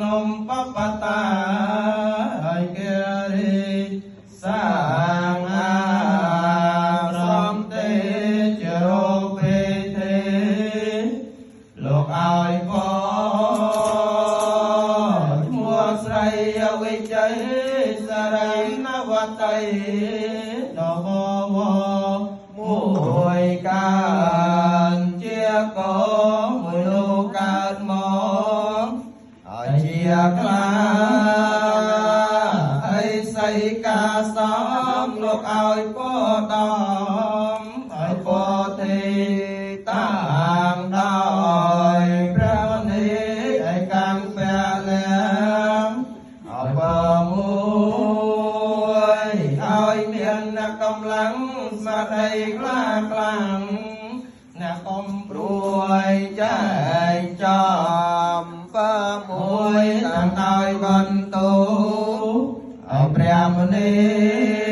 ភ្នំបបតាហើយ គារីសាងអាស្រមទេជារោពេទេ លោកឲ្យពឈ្មោះស្រីវិជ័យសរីនវតីដបវមួយកានជាកមួយ លោកកើតមកឲ្យជាខ្លាហើយសីកាសំ លោកឲ្យពដំឲ្យពទេតាមដោយព្រះនេះ ឲ្យកម្មពលាងឲ្យពមួយ ឲ្យមានកម្លាំងស្មារតីក្លាខ្លាំង អ្នកកុំព្រួយចែងចំពមួយ តាមដោយបន្ទូឲ្យព្រះមុនី